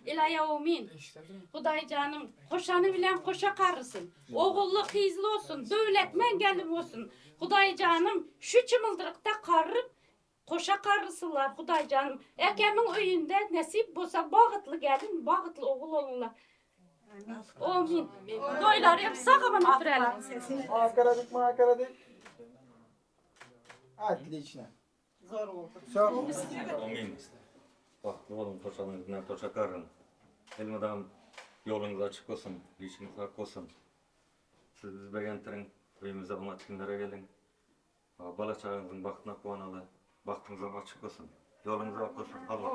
Ilaý Amin. Hudaý janym, hoşany bilen hoşa garysyn. Ogully gyzly bolsun, döwletmen gelin bolsun. Hudaý janym, şu çymyldyrykda garyp, hoşa garysynlar Hudaý janym. Äkämiň öýünde nesip bolsa bagytly gelin, bagytly ogul bolunlar. Amin. Toýlary hem sag aman ötürelim. Akaradik makaradik. Отлично. Все. Amin. Bagtly boluň, hoşalyňyz bilen hoşa garyň. Elmydam ýoluňyz açyk bolsun, işiňiz ak bolsun. Siz bizi begenttiriň, öýümize oňat günlere geliň. Bala çagaňyzyň bagtyna guwanaly, bagtyňyzam açyk bolsun. Ýoluňyz ak bolsun. Alla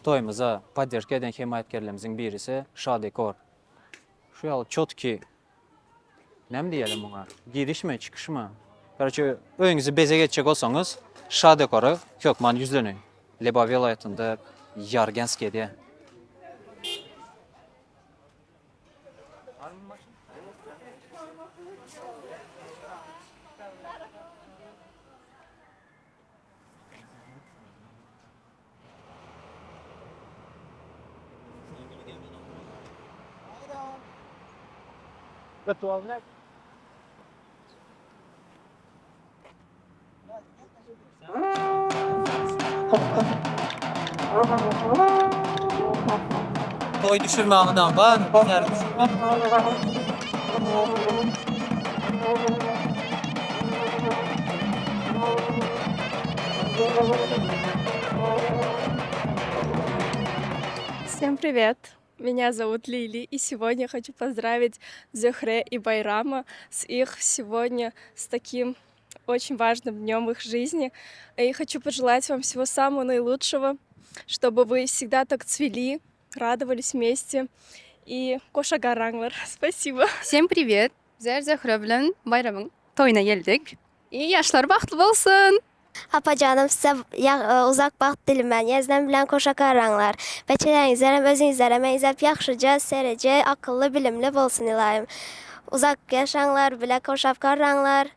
Toýumyza podderžka eden hemaýatkerlerimiziň birisi Şa Dekor. Şu ýaly çotki näme diýeli muňa? Girişmi, çykyşmy? Karoçe, öýüňizi bezeg etjek bolsaňyz, Şa Dekora hökman ýüzleniň. Lebap welaýatynda Ýargensk edýär. Toý düşürme adam bar. Всем привет! Меня зовут Лили, и сегодня хочу поздравить Зехре и Байрама с их сегодня, с таким очень важным днем в их жизни. И хочу пожелать вам всего самого наилучшего, чтобы вы всегда так цвели, радовались вместе. И Коша Гаранглар, спасибо. Всем привет! Bizler Zöhre bilen Baýramyň toýuna geldik. I ýaşlar bagtly bolsun! Apajanym size uzak bagt dilimän ýezdem bilen koşa garaňlar. Beçeleriňizlerem özüňizlere meňzäp ýagşyja sereje akylly bilimli bolsun ylaýym. Uzak ýaşaňlar bile koşap garaňlar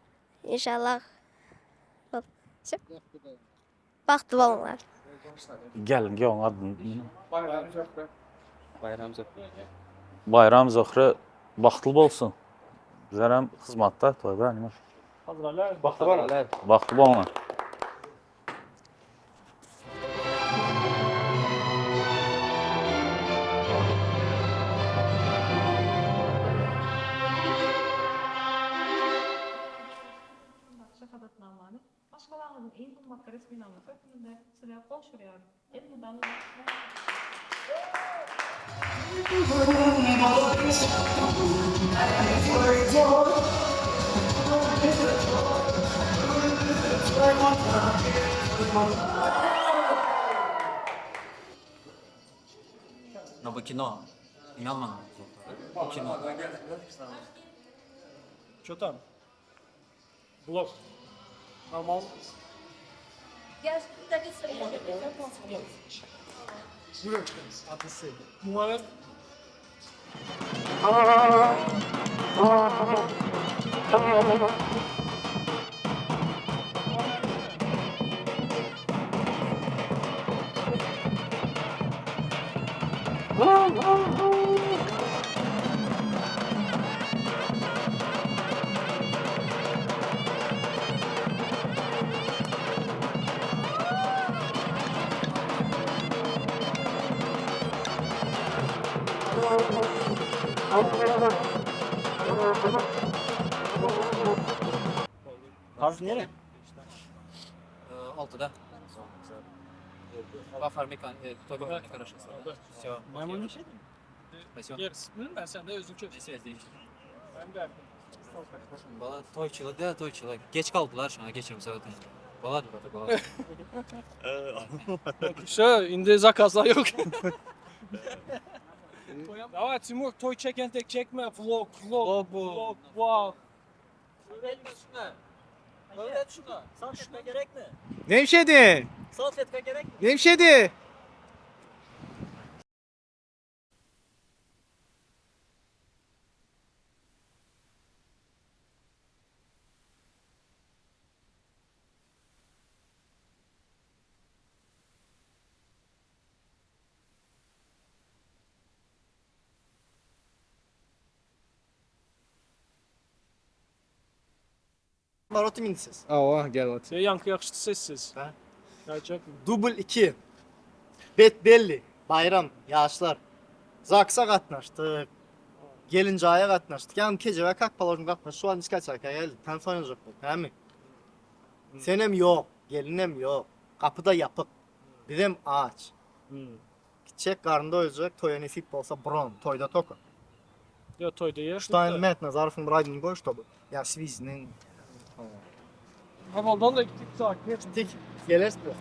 inşallah. Bagtly boluňlar. Gelin giýewiň adyny. Bayram Zöhre. Bayram Zöhre. Bayram Zöhre bagtly bolsun. Bizlerem hyzmatda toýda nime. Bagtly boluň. Bagtly boluň. Şahadatnamany maşgalaňyzyň iň gymmatly resminamasy hökmünde size gowşurýarys. No bu kino. Ynanmaň. Bu kino. Ço tam? Blok. Normal. Numara. Hazır nere? Altyda. Bafar mekan, toý mekan Всё. Спасибо. Bilmem sen de özün çek. Bala toýçylyk da toýçylyk. Geç kaldylar şoňa geçirim sebäpden. Bolady bolady. Всё, indi zakazlar yok. Давай Timur toy çeken tek çekme. Vlog, vlog, vlog, vlog. Nevşehir. Nevşehir. Awa, gel at. Yankı yakıştı sessiz. Ha? Gerçek mi? Dubl 2. Bet belli. Bayram, ýaşlar. Zaksa gatnaşdyk. Gelinjaýa gatnaşdyk. Ýagny kejebe kak paložny gatnaşdyk. Şu an diskaçaka geldi. Tans oýnajakdyk, näme? Senem ýok, gelinem ýok. Gapy-da ýapyk. Bizem aç. Gitjek garyn doýurjak, toýa nesip bolsa bron, toýda toka. Ýa toýda ýer. Ştaýn Mätnazarowyň bir aýdymyny goý, ştoby. Ýa swizniň. Ondan da gittik sakin. Gittik. Gelersiň.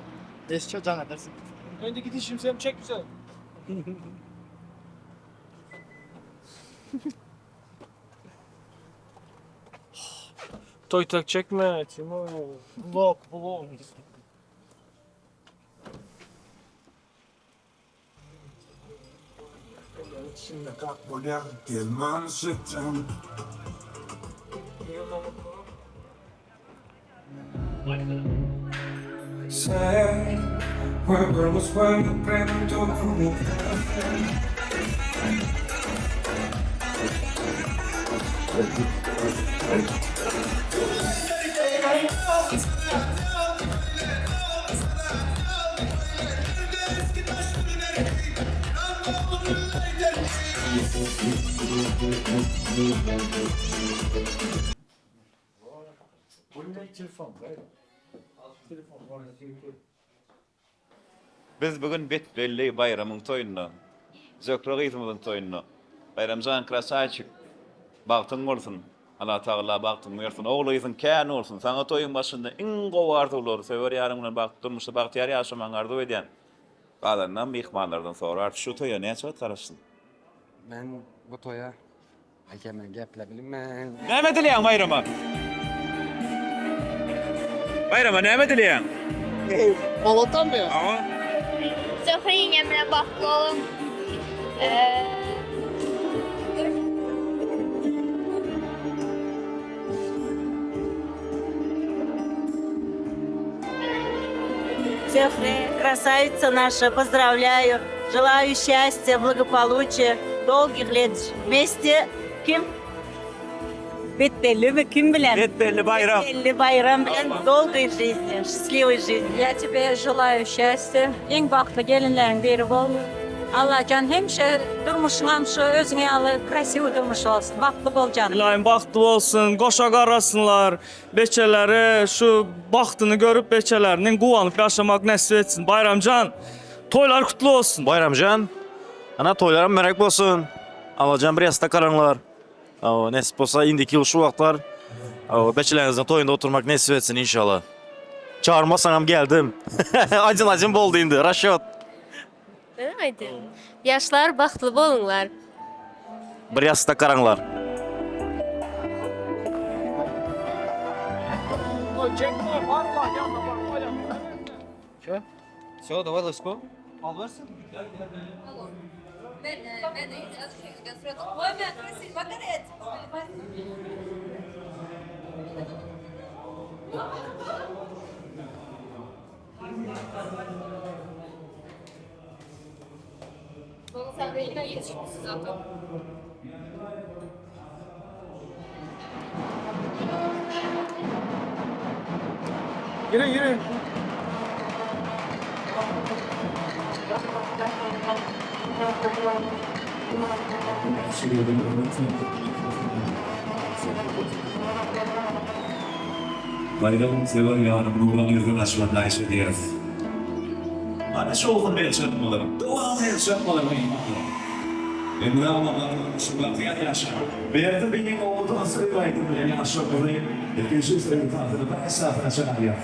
Eşçe jaň edersiň. Önde gidişim sen çek bize. Toy tak çekme Timur. Vlog, vlog. Biz bu gün bet belli Baýramyň toýunda. Zöhre gyzymyzyň toýunda. Baýramjan krasaçik. Bagtyň bolsun. Allah Tagala bagtyňy bersin. Ogul gyzyň kän bolsun. Saňa toýuň başynda iň gowy arzuwlary söwer ýaryň bilen bagtly durmuşda bagtyýar ýaşamagyňy arzuw edýän. Galanynam myhmanlardan sorarys. Şu toýa näçe wagt garaşdyň? Men bu toýa Aý men geple bilmen. Näme dileýäň Baýrama? Baýrama näme dileýäň? Bolatanmy? Hawa. Zöhre ýeňňem bilen bagtly boluň. Зөһрә, красавица наша, поздравляю. Желаю счастья, благополучия, долгих лет вместе. Kim? Betbellimi kim bilen? Betbelli Baýram. Betbelli Baýram bilen dolgoý жизни, счастливой жизни. Я тебе желаю счастья. Iň bagtly gelinleriň biri bol. Allajan hemişe durmuşyňam şu özüň ýaly krasiwy durmuş bolsun bagtly bol janym. Ylaýym bagtly bolsun, goşa garasynlar, beçeleri şu bagtyny görüp beçeleriniň guwanyp ýaşamak nesip etsin. Baýramjan toýlar kutly bolsun. Baýramjan ana toýlaram mübärek bolsun. Allajan bir ýasda garaňlar. Nesip bolsa indiki ýyl şu wagtlar beçeleriňiziň toýunda oturmak nesip etsin inşallah. Çagyrmasaňam geldim. Ajyn ajyn boldy indi raşot. Men aýdayyn. Ýaşlar bagtly boluňlar. Bir ýasda garaňlar. Всё, давай, let's go. Ýürü ýürü. Baýramyň sewer ýarym Nurlan ýüzüň açylan naýşa diýeris. Hany şowhun el çarpmalar, dowam el çarpmalar myhmanlar. Elmydama Galkynyşy bagtyýar ýaşa. Berdi beýiň owadan söýgi aýdymy bilen ýaşlar gyzy ilkinji söýgi tansyny baş sahyna çagyrýar.